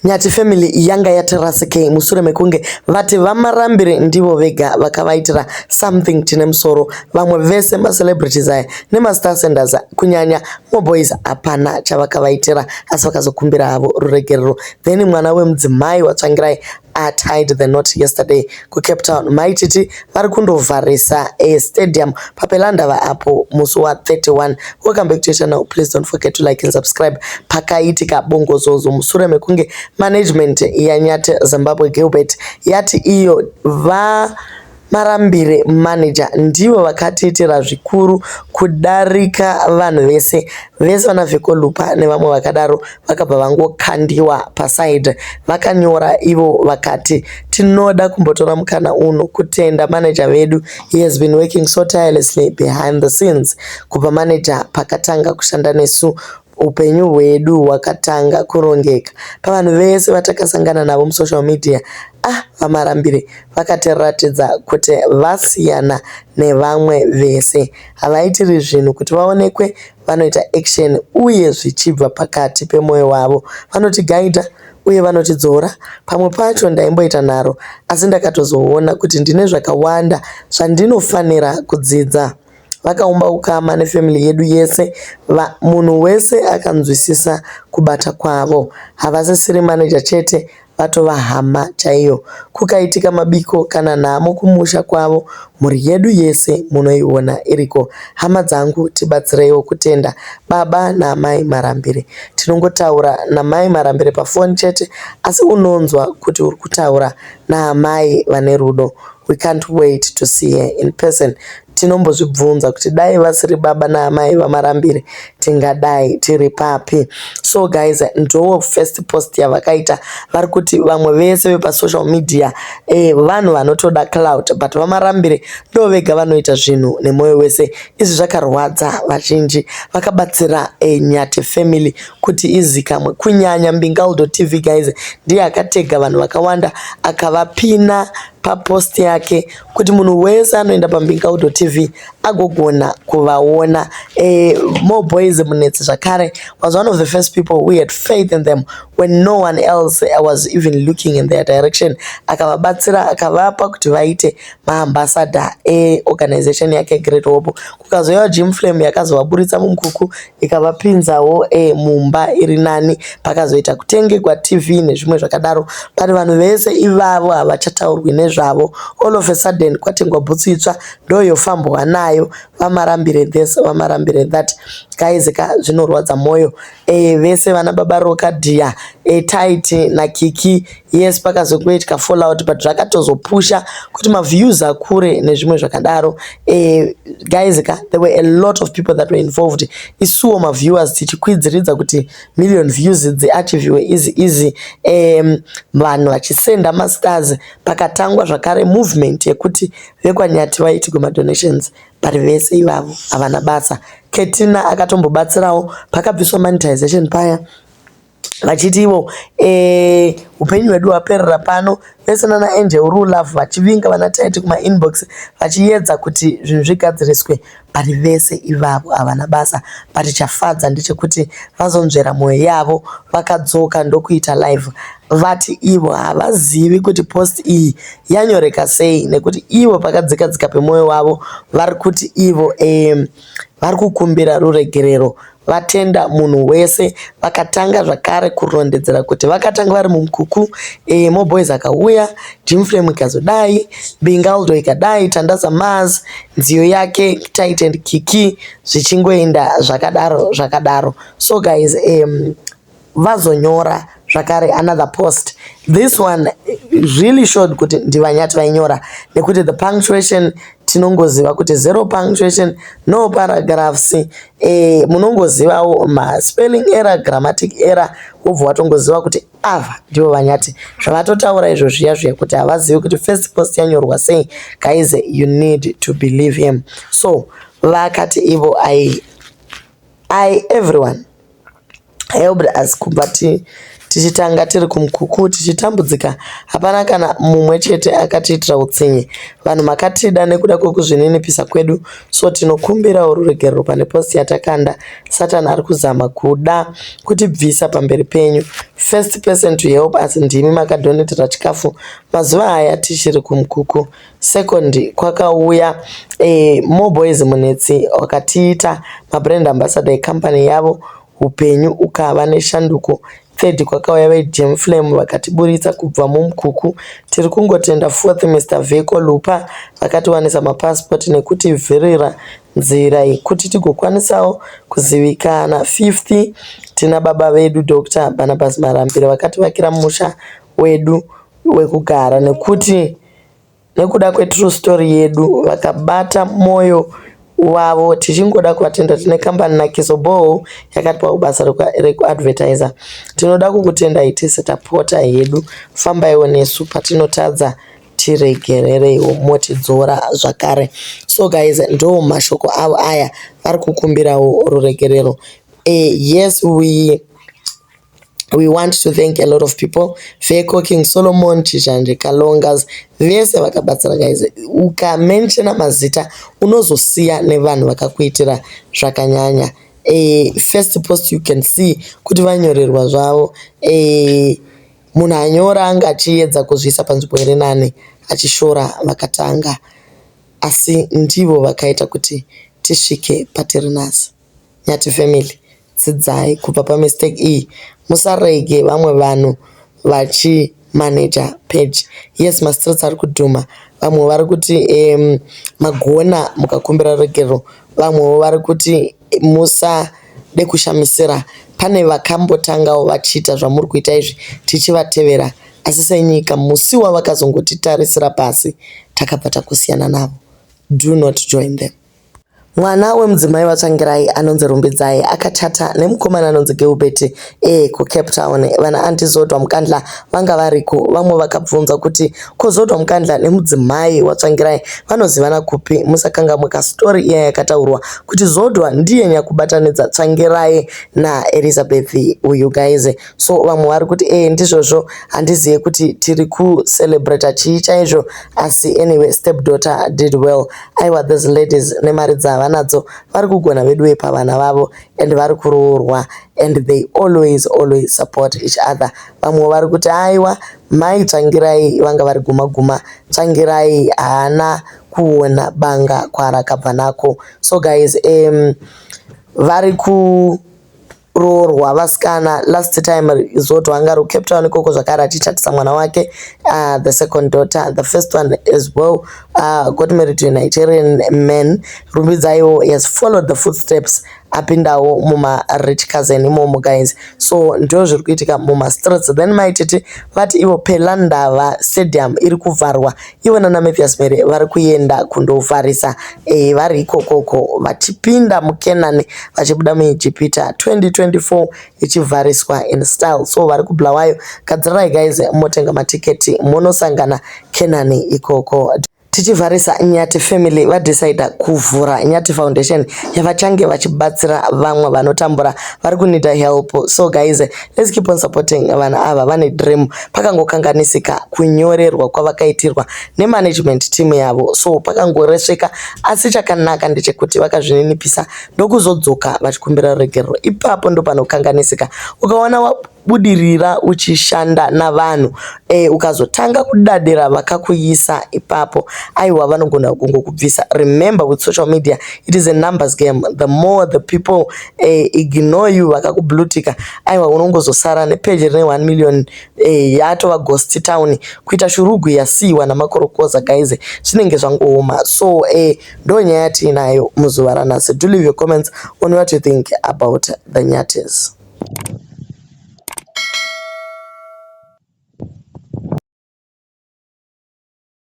Nyati family yanga yatirasikei mushure mekunge vati VaMarambire ndivo vega vakavaitira something chine musoro. Vamwe vese macelebrities aya nemastar senders kunyanya Moboys hapana chavakavaitira asi vakazokumbira havo ruregerero. Then mwana wemudzimai waTsvangirai tied the knot yesterday kuCape Town. Maititi vari kundovharisa stadium paPelandaba apo musi wa31. Welcome back to your channel. Please don't forget to like and subscribe. Pakaitika bongozozo mushure mekunge management yaNyati Zimbabwe Gilbert yati iyo va Marambire manager ndivo vakatiitira zvikuru kudarika vanhu vese vese vana Vhekolupa nevamwe vakadaro vakabva vangokandiwa paside. Vakanyora ivo vakati tinoda kumbotora mukana uno kutenda manager vedu. He has been working so tirelessly behind the scenes. Kubva manager pakatanga kushanda nesu upenyu hwedu hwakatanga kurongeka. Pavanhu vese vatakasangana navo musocial media, ah, VaMarambire vakatiratidza kuti vasiyana nevamwe vese. Havaitiri zvinhu kuti vaonekwe, vanoita action uye zvichibva pakati pemwoyo wavo. Vanotigaidha uye vanotidzora. Pamwe pacho ndaimboita nharo asi ndakatozoona kuti ndine zvakawanda zvandinofanira kudzidza. Vakaumba ukama nefamily yedu yese. Munhu wese akanzwisisa kubata kwavo. Havasisiri manager chete, vatova hama chaiyo. Kukaitika mabiko kana nhamo kumusha kwavo, mhuri yedu yese munoiona iriko. Hama dzangu tibatsireiwo kutenda baba naamai Marambire. Tinongotaura namai Marambire pafoni chete asi unonzwa kuti uri kutaura naamai vane rudo. We can't wait to see her in person. Tinombozvibvunza kuti dai vasiri baba naamai vaMarambire tingadai tiri papi. So guys, ndo first post yavakaita. Vari kuti vamwe vese vepasocial media vanhu vanotoda clout, but VaMarambire ndo vega vanoita zvinhu nemwoyo wese. Izvi zvakarwadza vazhinji vakabatsira Nyati family kuti izikamwe, kunyanya Mbingaldo TV. Guys, ndiye akatega vanhu vakawanda akavapina papost yake kuti munhu wese anoenda paMbingaldo TV agogona kuvaona. More Boys Munetsi zvakare was one of the first people who had faith in them when no one else was even looking in their direction. Akavabatsira, akavapa kuti vaite maambassador eorganization yake Great Hope. Kukazouya Jim Flame yakazovaburitsa mumukuku ikavapinzawo mumba iri nani. Pakazoita kutengegwa TV nezvimwe zvakadaro, but vanhu vese ivavo havachataurwi nezvavo. All of a sudden kwatengwa bhutsu itsva, ndoyofambwa nayo, VaMarambire this, VaMarambire that. Guys ka, zvinorwadza mwoyo. Vese vana baba Rokadhiya, Taiti naKiki, yes, pakazongoitika fallout, but zvakatozopusha kuti maviews akure nezvimwe zvakadaro. Guys ka, there were a lot of people that were involved. Isuwo maviewers tichikwidziridza kuti million views dziachieviwe easy easy, vanhu vachisenda mastars. Pakatangwa zvakare movement yekuti vekwaNyati vaitirwe madonations, but vese ivavo havana basa. Ketina akatombobatsirawo pakabviswa monetization paya vachiti ivo upenyu hwedu hwaperera pano. Vese nana Angel Rulove vachivinga vana Taiti kumainbox vachiedza kuti zvinhu zvigadziriswe, but vese ivavo havana basa. But chafadza ndechekuti vazonzvera mwoyo yavo, vakadzoka ndokuita live. Vati ivo havazivi kuti post iyi yanyoreka sei, nekuti ivo pakadzika dzika pemwoyo wavo vari kuti ivo vari kukumbira ruregerero. Vatenda munhu wese. Vakatanga zvakare kurondedzera kuti vakatanga vari mumukuku, Moboys akauya, Jim Flame ikazodai, Bingaldo ikadai, Tandaza Mars nziyo yake, Tit and Kiki, zvichingoenda zvakadaro zvakadaro. So guys, vazonyora zvakare another post. This one really showed kuti ndiVaNyati vainyora, nekuti the punctuation, tinongoziva kuti zero punctuation, no paragraphs. Munongozivawo maspelling error, grammatic error, wobva watongoziva kuti ava ndivo VaNyati. Zvavatotaura izvo zviya zviya kuti havazivi kuti first post yanyorwa sei, guys, you need to believe him. So vakati ivo I everyone helped us kubva Tichitanga tiri kumukuku tichitambudzika hapana kana mumwe chete akatiitira utsinye. Vanhu makatida nekuda kwekuzvininipisa kwedu so tinokumbirawo ruregerero pane post yatakanda. Satan ari kuzama kuda kutibvisa pamberi penyu. First person to help us ndimi makadonetera chikafu mazuva aya tichiri kumukuku. Second kwakauya More Boys Munetsi wakatiita mabrand ambassador ecompany yavo hupenyu ukava neshanduko. Third kwakauya veJam Flame vakatiburitsa kubva mumukuku. Tiri kungotenda. Fourth Mr Veko Lupa vakatiwanisa mapasipoti nekutivhurira nzira yekuti tigokwanisawo kuzivikana. Fifth tina baba vedu Dr Barnabas Marambire vakativakira musha wedu wekugara nekuti nekuda kwetrue story yedu vakabata mwoyo wavo. Tichingoda kuvatenda. Tine kambani Nakiso Borehole yakatipawo basa rekuadvertisa. Tinoda kukutendai tese tapota hedu. Fambaiwo nesu patinotadza tiregerereiwo motidzora zvakare. So guys, ndo mashoko avo aya vari kukumbirawo ruregerero. Yes, we want to thank a lot of people, Veko, King Solomon, Chizhanje, Kalongas, vese vakabatsira. Guys, ukamentiona mazita unozosiya nevanhu vakakuitira zvakanyanya. First post you can see kuti vanyorerwa zvavo. Munhu anyora anga achiedza kuzviisa panzvimbo iri nani achishora vakatanga, asi ndivo vakaita kuti tisvike patiri nhasi. Nyati family, dzidzai kubva pamistake iyi. Musarege vamwe vanhu vachimaneja page. Yes, mastreets ari kudhuma. Vamwe vari kuti magona mukakumbira ruregerero, vamwewo vari kuti musade kushamisira. Pane vakambotangawo vachiita zvamuri kuita izvi tichivatevera, asi senyika musi wavakazongotitarisira pasi takabva takusiyana navo. Do not join them. Mwana wemudzimai waTsvangirai anonzi Rumbidzai akachata nemukomana anonzi Gilbert kuCape Town. Vana Aunty Zodwa Mukandla vanga variko. Vamwe vakabvunza kuti ko Zodwa Mukandla nemudzimai waTsvangirai vanozivana kupi? Musakanganwe kastori iya yakataurwa kuti Zodwa ndiye nyakubatanidza Tsvangirai naElizabeth uyu, guys. So vamwe vari kuti ndizvozvo, handizive kuti tiri kucelebrata chii chaizvo, asi anyway, step daughter did well. Aiwa, these ladies nemari dzavanadzo vari kugona veduwe pavana vavo and vari kuroorwa and they always always support each other. Vamwe vari kuti aiwa, mai Tsvangirai vanga vari guma guma, Tsvangirai haana kuona banga kwarakabva nako. So guys, vari kuroorwa vasikana. Last time Zodwa anga ari kuCape Town ikoko zvakare achichatisa mwana wake, the second daughter. The first one as well got married to a Nigerian man. Rumbidzaiwo has followed the footsteps, apindawo mumarich cousin imomo, guys. So ndo zviri kuitika mumastreets. Then Maititi vati ivo Pelandava Stadium iri kuvharwa, ivo nana Mathias Mere vari kuenda kundovharisa vari ikokoko vachipinda muKenani vachibuda muIjipita 2024 ichivhariswa in style. So vari kuBulawayo, gadzirirai guys, motenga matiketi monosangana Kenani ikoko. Tichivharisa, Nyati family vadecida kuvhura Nyati Foundation yavachange vachibatsira vamwe vanotambura vari kunida help. So guys, let's keep on supporting vanhu ava vane dream. Pakangokanganisika kunyorerwa kwavakaitirwa nemanagement team yavo, so pakangoresveka, asi chakanaka ndechekuti vakazvininipisa ndokuzodzoka vachikumbira ruregerero. Ipapo ndo panokanganisika. Ukaona wabudirira uchishanda navanhu, ukazotanga kudadira vakakuisa ipapo, aiwa, vanogona kungokubvisa. Remember, with social media it is a numbers game. The more the people ignore you, vakakublutika, aiwa, unongozosara nepeji rine 1 million, yatova ghost town, kuita Shurugwi yasiyiwa namakorokoza. Guys, zvinenge zvangooma. So ndo nyaya yatiinayo muzuva ranhasi. Do leave your comments on what you think about the Nyatis.